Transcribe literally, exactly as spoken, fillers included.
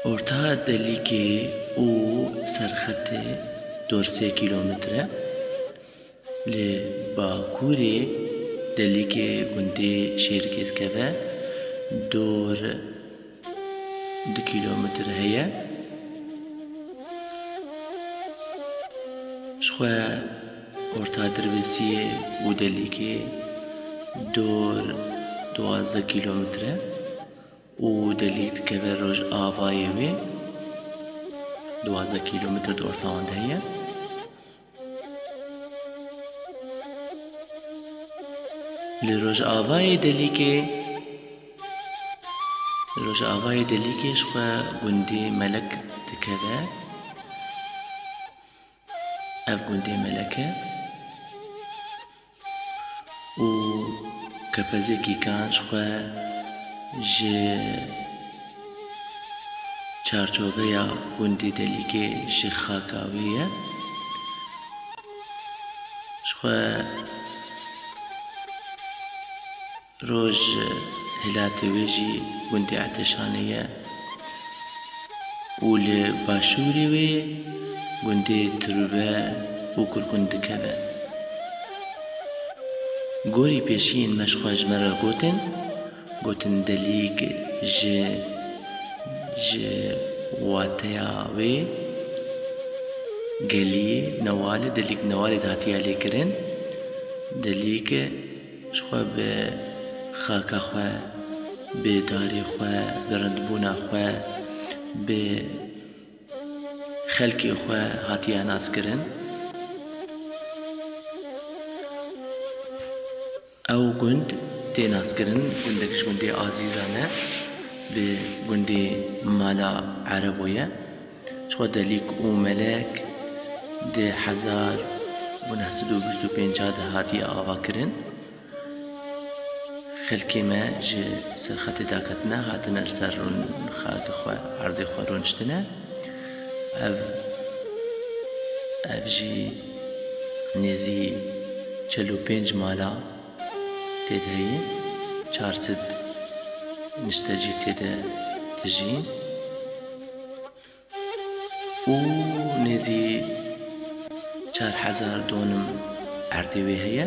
Orta Delîkê û Serxetê dor sê kîlometre. Li bakurê Delîkê gundê Şêrikê dikeve, dor du kîlometre heye. Ji xwe orta Dirbêsiyê û Delîkê dor duwazdeh kîlometre û Delîk dikeve rojavayê wê, duwazdeh kîlometre di orta wan de heye. Li rojavayê Delîkê, li rojavayê Delîkê ji xwe gundê Melek dikeve. Ev gundê Melek e û Kepezê Kîkan ji xwe ji çarçoveya gundê Delîkê ji xaka wê ye. Ji xwe roj hilatê wê jî gundê Eteşanê ye û li başûrê wê gundê Tirûbe û Kurkun dikeve. Gorî pêşiyên me ji xwe ji me re gotin, gotin Delîk ji, ji wateya wê gelî Newalê, Delîk Newalê de hatiye lêkirin. Delîk ji xwe bi xaka xwe, bi darê xwe, bi rindbûna xwe, bi xelkê xwe hatiye naskirin. Ew gund tê naskirin gundek ji gundê Azîzan e, bi gundê Mala Erebo ye. Ji xwe Delîk û Melek di hezar û neh sed û bîst û pênc de hatiye avakirin. Xelkê me ji Serxetê daketine, hatine li ser rûn xakê xwe, erdê xwe rûniştine. Ev, ev jî nêzî çel û pênc mala tê de heye, çar sed niştecî tê de dijîn. Û nêzî çar hezar donim erdê wê heye.